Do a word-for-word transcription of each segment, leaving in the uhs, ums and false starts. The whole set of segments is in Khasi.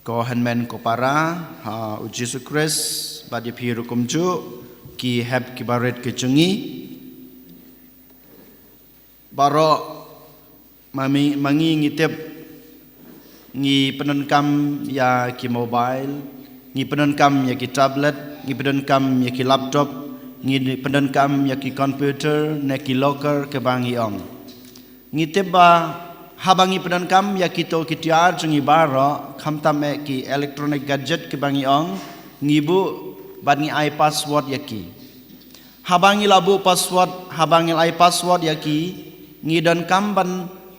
Ko hynmen ko para ha u Jisu Khrist, bad ïa phi ruh kumjuh ki hep ki barit ki jong ngi. Baroh ma ngi, ma ngi ngi tip, ngi pyndonkam ïa ki mobile, ngi pyndonkam ïa ki tablet, ngi pyndonkam ïa ki laptop, ngi pyndonkam ïa ki computer ne ki locker kaba ngi ong. Ngi tip ba haba ngi pyndonkam ïa kito ki tiar jong ngi baroh, khamtam eh ki electronic gadget kiba ngi ong, ngi buh bad ngi ai password ïa ki. Haba ngi la buh password, haba ngi la ai password ïa ki, ngi donkam ban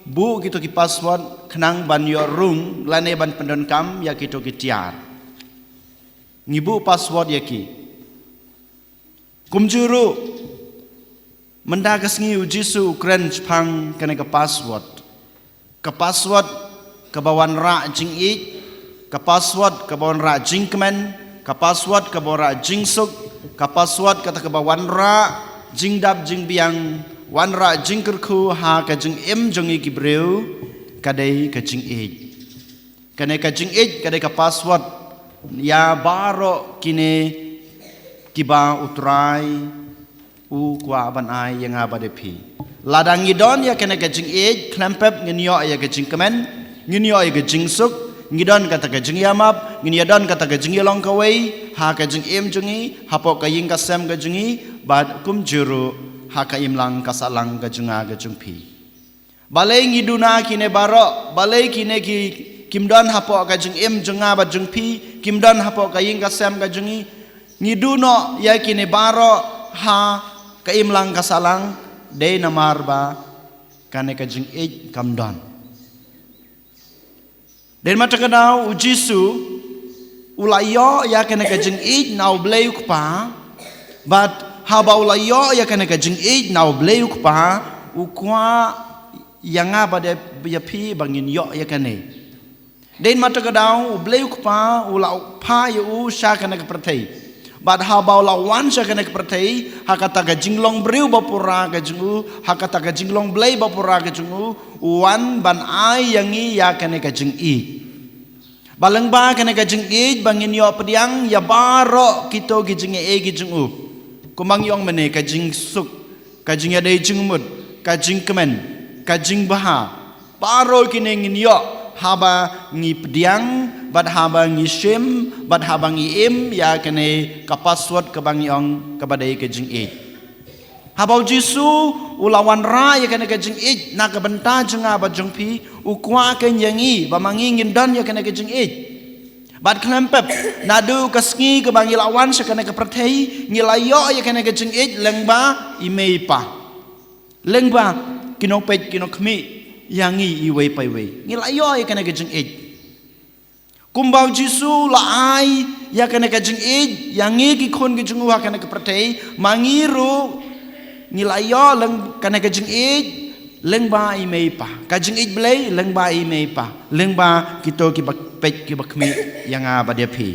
buh kito ki password khnang ban ïoh rung lane ban pyndonkam ïa kito ki tiar. Ngi buh password ïa ki. Kumjuh ruh, mynta ka sngi u Jisu u kren shaphang kane ka password. Ka password kaba wanrah jingïeit, ka password kaba wanrah jingkmen, ka password kaba wanrah jingsuk, ka password kata kaba wanrah jingdap jingbiang, wanrah jingkyrkhu ha ka jingim jong ngi ki briew, ka dei ka jingïeit. Kane ka jingïeit ka dei ka password ïa baroh kine kiba U Trai u kwah ban ai ïa nga bad ïa phi. Lada ngi don ïa kane ka jingïeit, khlem pep ngin ïoh ïa ka jingkmen, ngin ïoh ïa ka jingsuk, ngi don kata ka jingïamap, ngin ïa don kata ka jingïalong kawei ha ka jingim jong ngi, hapoh ka ïing ka sem ka jong ngi, bad kumjuh ruh ha ka imlang ka sahlang ka jong nga ka jong phi. Balei ngi duna kine baroh, balei kine ki kim don hapoh ka jingim jong nga bad jong phi, kim don hapoh ka ïing ka sem ka jong ngi, ngi duh noh ïa kine baroh ha ka imlang ka sahlang, dei namar ba kane ka jingïeit kam don. Dei namar kata ka daw u Jisu u la ïoh ïa kane ka jingïeit na u Blei u Kpa, bad haba u la ïoh ïa kane ka jingïeit na u Blei u Kpa, u kwah ïa nga bad ïa phi ba ngin ïoh ïa kane. Dei namar kata ka daw u Blei u Kpa u la phah ïa u sha kane ka pyrthei. Bad haba u la wan sha kane ka pyrthei, ha kata ka jinglong briew ba pura ka jong u, ha kata ka jinglong Blei ba pura ka jong u, u wan ban ai ïa ngi ïa kane ka jingïeit. Ba lyngba kane ka jingïeit ba ngin ïoh pdiang ïa baroh kito ki jingïeit ki jong u. Kumba ngi ong mynne, ka jingsuk, ka jingïadei jingmut, ka jingkmen, ka jingbha. Baroh kine ngin ïoh haba ngi pdiang, bad haba ngi shim, bad haba ngi im ïa kane ka password kaba ngi ong kaba dei ka jingïeit. Haba u Jisu u la wanrah ïa kane ka jingïeit na ka bynta jong nga bad jong phi, u kwah kein ïa ngi ba ma ngi ngin don ïa kane ka jingïeit. Bad khlem pep, naduh ka sngi kaba ngi la wan sha kane ka pyrthei, ngi la ïoh ïa kane ka jingïeit lyngba i mei i pa. Lyngba ki nongpeit ki nongkhmih ïa ngi iwei pa iwei. Ngi la ïoh ïa kane ka jingïeit. Kumba u Jisu u la ai ïa kane ka jingïeit ïa ngi ki khun ki jong u ha kane ka pyrthei, ma ngi ruh ngi la ïoh lyng kane ka jingïeit lyngba i mei i pa. Ka jingïeit Blei lyngba i mei i pa, lyngba kito kiba peit kiba khmih ïa nga bad ïa phi.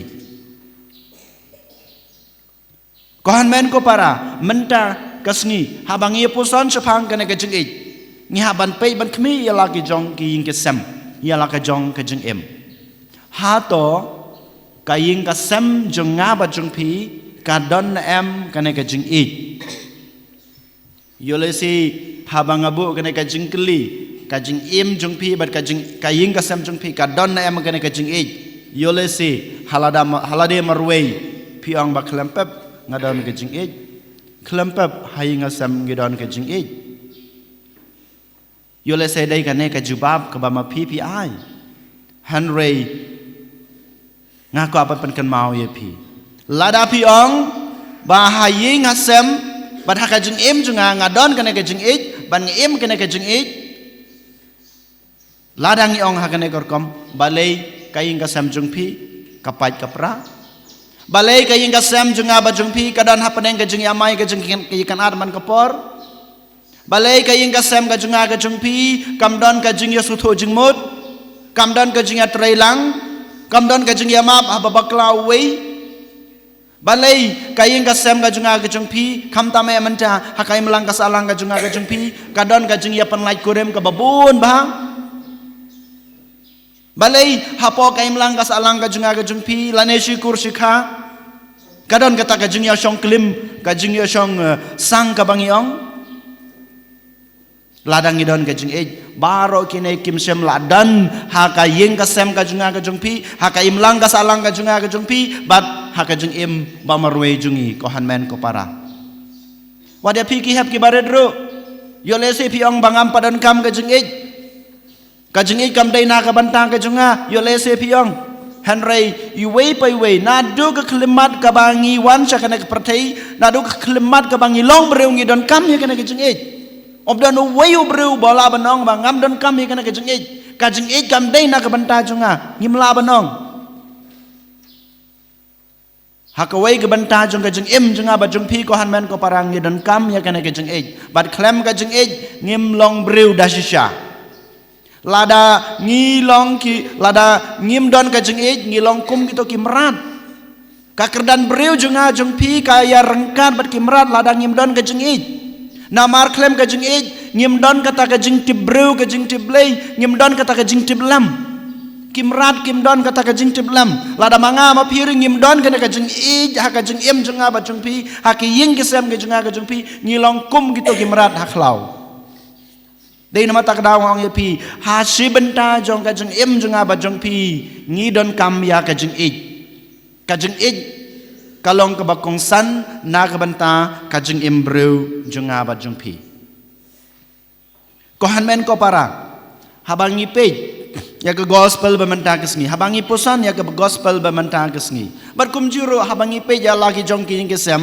Ko hynmen ko para, mynta ka sngi haba ngi ïa puson shaphang kane ka jingïeit, ngi hap ban peit ban khmih ïa la ki jong ki ïing ki sem, ïa la ka jong ka jingim. Hato ka ïing ka sem jong nga bad jong phi ka don ne em kane ka jingïeit? Ïoh lehse haba nga buh kane ka jingkylli, ka jingim jong phi bad ka jing, ka ïing ka sem jong phi ka don ne em kane ka jingïeit? Ïoh lehse ha lada ma, ha lade marwei phi ong ba khlem pep nga don ka jingïeit, khlem pep ha ïing ha sem ngi don ka jingïeit. Ïoh lehse dei kane ka jubab kaba ma phi phi ai. Hynrei nga kwah ban pynkynmaw ïa phi. Lada phi ong ba ha ïing ha sem bad ha ka jingim jong nga nga don kane ka jingïeit, ban nga im kane ka jingïeit. Lada ngi ong ha kane ka rukom, balei ka ïing ka sem jong phi ka pait ka pra? Balei ka ïing ka sem jong nga bad jong phi ka don hapdeng ka jingïamai, ka jingkynad man ka por? Balei ka ïing ka sem ka jong nga ka jong phi kam don ka jingïasngewthuh jingmut, kam don ka jingïatreilang, kam don ka jingïamap haba bakla uwei? Balei ka ïing ka sem ka jong nga ka jong phi, khamtam eh mynta, ha ka imlang ka sahlang ka jong nga ka jong phi ka don ka jingïapynlait kurim kaba bun bha? Balei hapoh ka imlang ka sahlang ka jong nga ka jong phi, lane shi kur shi kha, ka don kata ka jingïashong klim, ka jingïashong, eh, sang kaba ngi ong? Lada ngi don ka jingïeit, baroh kine kim shym la don ha ka ïing ka sem ka jong nga ka jong phi, ha ka imlang ka sahlang ka jong nga ka jong phi, bad ha ka jingim ba marwei jong ngi, ko hynmen ko para. Wat ïa phi ki hep ki barit ruh, ïoh lehse phi ong ba ngam pat donkam ka jingïeit. Ka jingïeit kam dei na ka bynta ka jong nga, ïoh lehse phi ong. Hynrei iwei pa iwei, naduh ka khyllipmat kaba ngi wan sha kane ka pyrthei, naduh ka khyllipmat kaba ngi long briew, ngi donkam ïa kane ka jingïeit. Ym don uwei u briew ba lah ban ong ba ngam donkam ïa kane ka jingïeit. Ka jingïeit kam dei na ka bynta jong nga, ngim lah ban ong. Ha kawei ka bynta jong ka jingim jong nga bad jong phi, ko hynmen ko para, ngi donkam ïa kane ka jingïeit. Bad khlem ka jingïeit ngim long briew da shisha. Lada ngi long ki, lada ngim don ka jingïeit, ngi long kum kito ki mrad. Ka kyrdan briew jong nga jong phi ka ïaryngkat bad ki mrad lada ngim don ka jingïeit. Namar khlem ka jingïeit ngim don kata ka jingtip briew, ka jingtip Blei, ngim don kata ka jingtip lem. Ki mrad kim don kata ka jingtip lem. Lada ma nga ma phi ruh ngim don kane ka jingïeit ha ka jingim jong nga bad jong phi, ha ki ïing ki sem ka jong nga ka jong phi, ngi long kum kito ki mrad ha khlaw. Dei namar kata ka daw nga ong ïa phi, ha shi bynta jong ka jingim jong nga bad jong phi, ngi donkam ïa ka jingïeit. Ka jingïeit ka long kaba kongsan na ka bynta ka jingim briew jong nga bad jong phi. Ko hynmen ko para, haba ngi peit ïa ka gospel ba mynta ka sngi, haba ngi pyrshang ïa ka gospel ba mynta ka sngi, bad kumjuh ruh haba ngi peit ïa la ki jong ki ïing ki sem,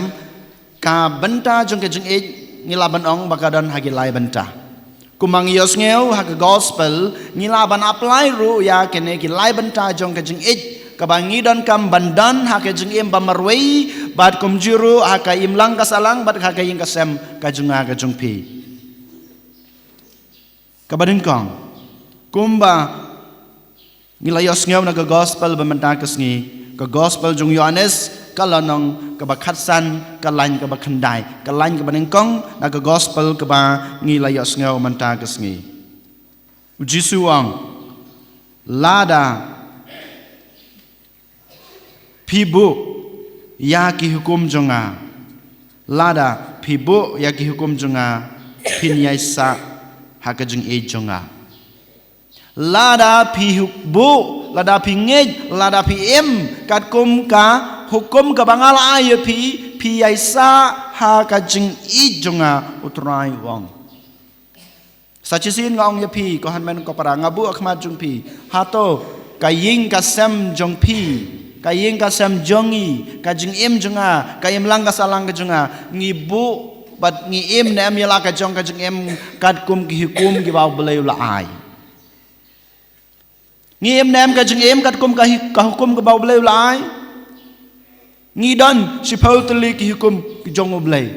ka bynta jong ka jingïeit ngi lah ban ong ba ka don ha ki lai bynta. Kumba ngi ïohsngew ha ka gospel, ngi lah ban apply ruh ïa kine ki lai bynta jong ka jingïeit kaba ngi donkam ban don ha ka jingim ba marwei, bad kumjuh ruh ha ka imlang ka sahlang, bad ha ka ïing ka sem ka jong nga ka jong phi. Kaba nyngkong, kumba ngi la ïohsngew na ka gospel ba mynta ka sngi, ka gospel jong u Ïohannes, ka lynnong kaba khatsan, ka lain kaba khyndai, ka lain kaba nyngkong na ka gospel kaba ngi la ïohsngew mynta ka sngi. U Jisu u ong, lada phi buh ïa ki hukum jong nga, lada phi buh ïa ki hukum jong nga, phin ïai sah ha ka jingïeit jong nga. Lada phi huk-, buh, lada phi ngeit, lada phi im katkum ka hukum kaba nga la ai ïa phi, phi ïai sah ha ka jingïeit jong nga, U Trai u ong. Sa shisien nga ong ïa phi, ko hynmen ko para, nga buh ha khmat jong phi. Hato ka ïing ka sem jong phi, ka ïing ka sem jong ngi, ka jingim jong nga, ka imlang ka sahlang ka jong nga, ngi buh bad ngi im ne em ïa la ka jong ka jingim katkum ki hukum kiba U Blei u la ai? Ngi im ne em ka jingim katkum ka hi-, ka hukum kaba U Blei u la ai? Ngi don shiphew tylli ki hukum ki jong U Blei.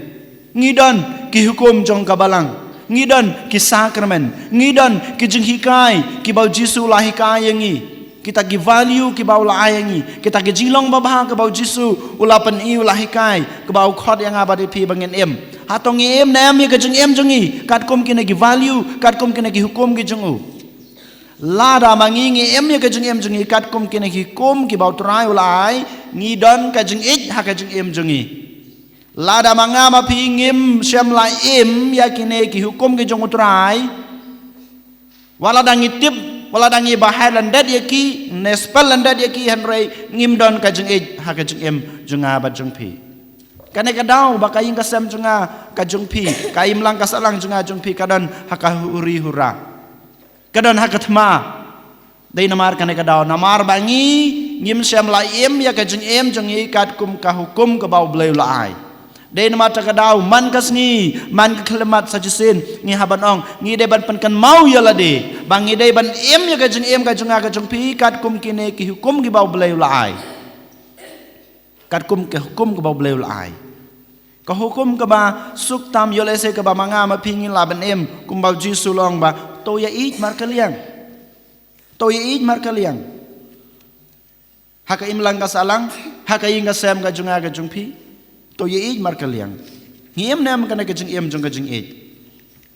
Ngi don ki hukum jong ka Balang. Ngi don ki sakramen. Ngi don ki jinghikai kiba U Jisu u la hikai ïa ngi. Kita ki value kiba u la ai ïa ngi. Kita ki jinglong babha kiba U Jisu u la pyni, u la hikai, kiba u khot ïa nga bad ïa phi ba ngin im. Hato ngi im ne em ïa ka jingim jong ngi katkum kine ki value, katkum kine ki hukum ki jong u? Lada ma ngi ngi im ïa ka jingim jong ngi katkum kine ki hukum kiba U Trai u la ai, ngi don ka jingïeit ha ka jingim jong ngi. Lada ma nga ma phi ngim shym la im ïa kine ki hukum ki jong U Trai, wat lada ngi tip, wat lada ngi bahai lyndet ïa ki, ne spell lyndet ïa ki, hynrei ngim don ka jingïeit ha ka jingim jong nga bad jong phi. Kane ka daw ba ka ïing ka sem jong nga ka jong phi, ka imlang ka sahlang jong nga jong phi, ka don ha ka huri hura. Ka don ha ka thma. Dei namar kane ka daw, namar ba ngi ngim shym la im ïa ka jingim jong ngi katkum ka hukum kaba U Blei u la ai. Dei namar kata ka daw, man ka sngi, man ka khyllipmat, sa shisien ngi hap ban ong, ngi dei ban pynkynmaw ïa lade ba ngi dei ban im ïa ka jingim ka jong nga ka jong phi katkum kine ki hukum kiba U Blei u la ai. Katkum ka hukum kaba U Blei u la ai. Ka hukum kaba suk tam, ïoh lehse kaba ma nga ma phi ngin lah ban im, kumba U Jisu u la ong ba, to ïaieit markylliang. To ïaieit markylliang. Ha ka imlang ka sahlang, ha ka ïing ka sem ka jong nga ka jong phi, to ïaieit markylliang. Ngi im ne em kane ka jingim jong ka jingïeit?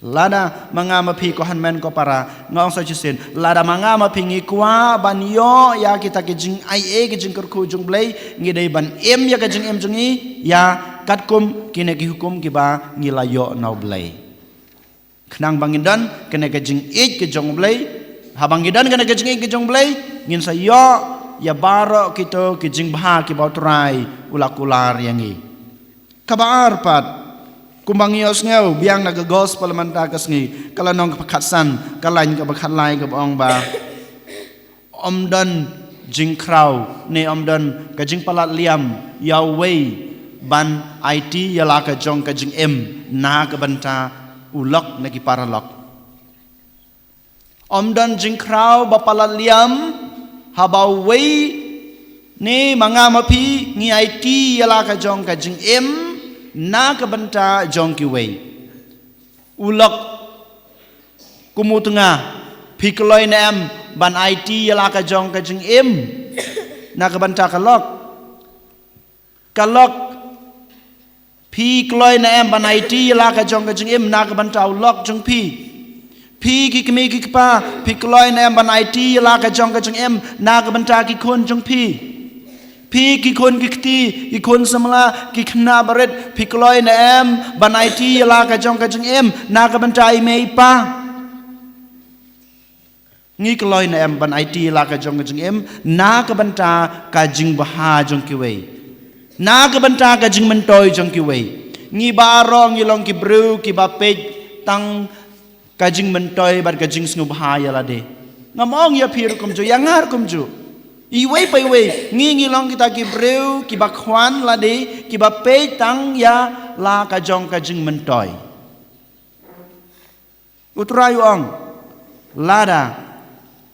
Lada ma nga ma phi ko hynmen ko para, nga ong sa shisien, lada ma nga ma phi ngi kwah ban ïoh ïa kita ki jingaiei ki jingkyrkhu jong U Blei, ngi dei ban im ïa ka jingim jong ngi ïa katkum kine ki hukum kiba ngi la ïoh na U Blei. Khnang ba ngin don kane ka jingïeit ka jong U Blei. Haba ngi don kane ka jingïeit ka jong U Blei, ngin sa ïoh ïa baroh kito ki jingbha kiba U Trai u la kular ïa ngi. Kaba ar pat, kumba ngi ïohsngew biang na ka gospel mynta ka sngi, ka lynnong kaba khatsan, ka lain kaba khatlai kaba ong ba, ym don jingkhraw ne ym don ka jingpalat liam ïa uwei ban aiti ïa la ka jong ka jingim na ka bynta u lok ne ki paralok. Ym don jingkhraw ba palat liam haba uwei ne ma nga ma phi ngi aiti ïa la ka jong ka jingim na ka bynta jong kiwei. U lok, kum u tnga, phi kloi ne em ban aiti ïa la ka jong ka jingim na ka bynta ka lok? Ka lok, phi kloi ne em ban aiti ïa la ka jong ka jingim na ka bynta u lok jong phi? Phi ki kmie ki kpa, phi kloi ne em ban aiti ïa la ka jong ka jingim na ka bynta ki khun jong phi? Phi ki khun ki kti, ki khun samla, ki khynnah barit, phi kloi ne em ban aiti ïa la ka jong ka jingim na ka bynta i mei i pa? Ngi kloi ne em ban aiti ïa la ka jong ka jingim na ka bynta ka jingbha jong kiwei, na ka bynta ka jingmyntoi jong kiwei? Ngi baroh ngi long ki briew kiba peit tang ka jingmyntoi bad ka jingsngewbha ïa lade. Ngam ong ïa phi ruh kumjuh, ïa nga ruh kumjuh. Iwei pa iwei, ngi ngi long kita ki briew kiba khwan lade, kiba peit tang ïa la ka jong ka jingmyntoi. U Trai u ong, lada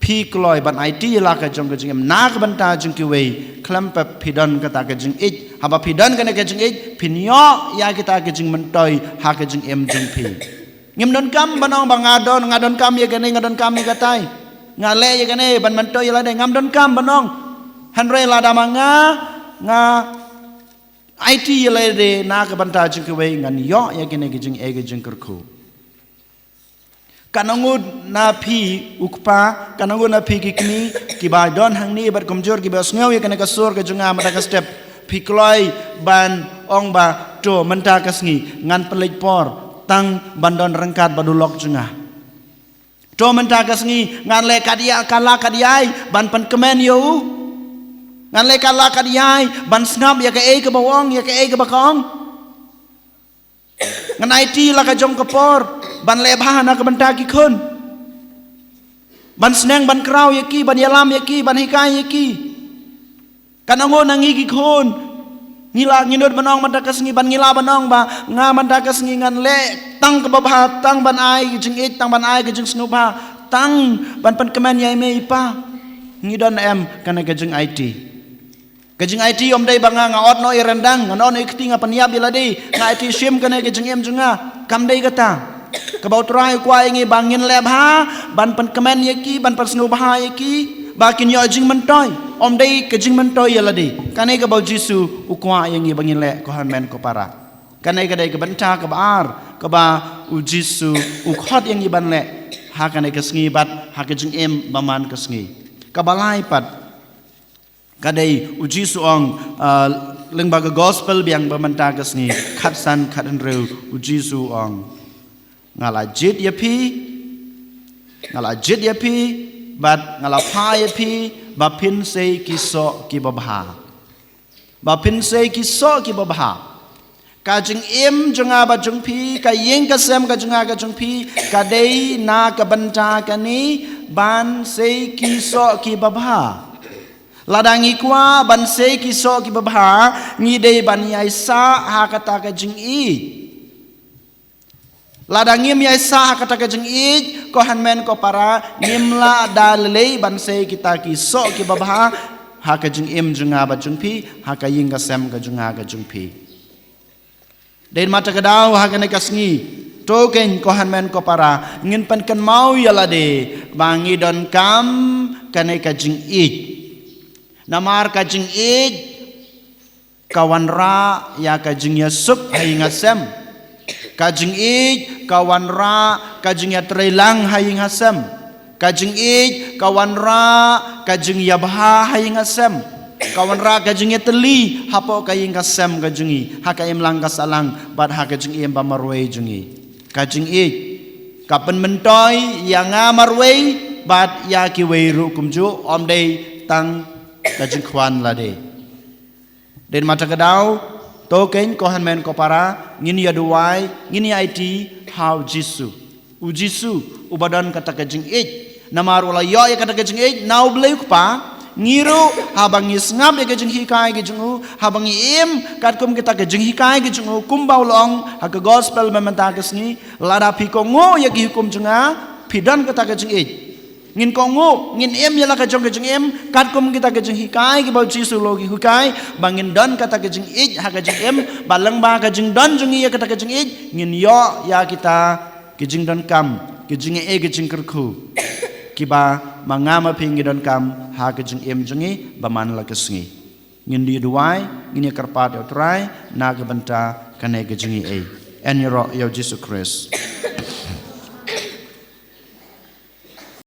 phi kloi ban aiti ïa la ka jong ka jingim na ka bynta jong kiwei, khlem pep phi don kata ka jingïeit. Haba phi don kane ka jingïeit, phin ïoh ïa kita ka jingmyntoi ha ka jingim jong phi. Ngim donkam ban ong ba nga don, nga donkam ïa kane, nga donkam ïa katai, nga leh ïa kane ban myntoi ïa lade. Ngam donkam ban ong. Hynrei lada ma nga, nga aiti ïa lade na ka bynta jong kiwei, ngan ïoh ïa kine ki jingaiei ki jingkyrkhu. Katno ngut na phi u kpa, katno ngut na phi ki kmie kiba don hangne bad kumjuh kiba sngew ïa kane ka sur ka jong nga mynta ka step, phi kloi ban ong ba, to mynta ka sngi ngan pynleit por tang ban don ryngkat bad u lok jong nga. To mynta ka sngi ngan leh kat ïa, ka la kat ïai ban pynkmen ïa u. Ngan leh kat la kat ïai ban sngap ïa kaei kaba u ong, ïa kaei kaba ka ong. Ngan aiti la ka jong ka por ban leh bha na ka bynta ki khun, ban sneng ban kraw ïa ki, ban ïalam ïa ki, ban hikai ïa ki. Katno ngut na ngi ki khun, ngi la, ngi nud ban ong mynta ka sngi, ban ngi la ban ong ba nga mynta ka sngi ngan leh tang kaba bha, tang ban ai ka jingïeit, tang ban ai ka jingsngewbha, tang ban pynkmen ïa i mei i pa. Ngi don em kane ka jingaiti? Ka jingaiti ym dei ba nga, nga ot noh ïa ryndang, nga ot noh ïa kti, nga pynïap ïa lade, nga aiti shim kane ka jingim jong nga. Kam dei kata. Kaba U Trai u kwah ïa ngi ba ngin leh bha ban pynkmen ïa ki, ban pynsngewbha ïa ki, ba kin ïoh jingmyntoi. Ym dei ka jingmyntoi ïa lade. Kane kaba U Jisu u kwah ïa ngi ba ngin leh, ko hynmen ko para. Kane ka dei ka bynta kaba ar kaba U Jisu u khot ïa ngi ban leh ha kane ka sngi bad ha ka jingim ba man ka sngi. Kaba lai pat, ka dei U Jisu ong, ah, lyngba ka gospel biang ba mynta ka sngi, khatsan khathynriew, U Jisu ong, nga la jied ïa phi, nga la jied ïa phi, bad nga la phah ïa phi ba phin sei ki soh kiba bha. Ba phin sei ki soh kiba bha. Ka jingim jong nga bad jong phi, ka ïing ka sem ka jong nga ka jong phi, ka dei na ka bynta kane, ban sei ki soh kiba bha. Lada ngi kwah ban sei ki soh kiba bha, ngi dei ban ïai sah ha kata ka jingïeit. Lada ngim ïai sah ha kata ka jingïeit, ko hynmen ko para, ngim lah da lei lei ban sei kita ki soh kiba bha ha ka jingim jong nga bad jong phi, ha ka ïing ka sem ka jong nga ka jong phi. Dei ma ta ka daw ha kane ka sngi, to keiñ ko hynmen ko para, ngin pynkynmaw ïa lade ba ngi donkam kane ka jingïeit. Namar ka jingïeit ka wanrah ïa ka jingïasuk ha ïing ha sem. Ka jingïeit ka wanrah ka jingïatreilang ha ïing ha sem. Ka jingïeit ka wanrah ka jingïabha ha ïing ha sem. Ka wanrah ka jingïatylli hapoh ka ïing ka sem ka jong ngi, ha ka imlang ka sahlang bad ha ka jingim ba marwei jong ngi. Ka jingïeit ka pynmyntoi ïa nga marwei bad ïa kiwei ruh kumjuh, ym dei tang ka jingkhwan lade. Dei namar kata ka daw, to keiñ ko hynmen ko para, ngin ïa duwai, ngin ïa aiti ha u Jisu. U Jisu uba don kata ka jingïeit. Namar u la ïoh ïa kata ka jingïeit na u Blei u Kpa. Ngi ruh haba ngi sngap ïa ka jinghikai ka jong u, haba ngi im katkum kata ka jinghikai ka jong u, kumba u la ong ha ka gospel mynta ka sngi, lada phi kohnguh ïa ki hukum jong nga, phi don kata ka jingïeit. Ngin kohnguh, ngin im ïa la ka jong ka jingim katkum kita ka jinghikai kiba u Jisu u la hikai, ba ngin don kata ka jingïeit ha ka jingim, ba lyngba ka jingdon jong ngi ïa kata ka jingïeit, ngin ïoh ïa kita ki jingdonkam, ki jingeh, ki jingkyrkhu kiba ma nga ma phi ngi donkam ha ka jingim jong ngi ba man la ka sngi. Ngin ïa duwai, ngin ïa kyrpad ïa u Trai na ka bynta kane ka jingïeit. Yn ïaroh ïa u Jisu Khrist.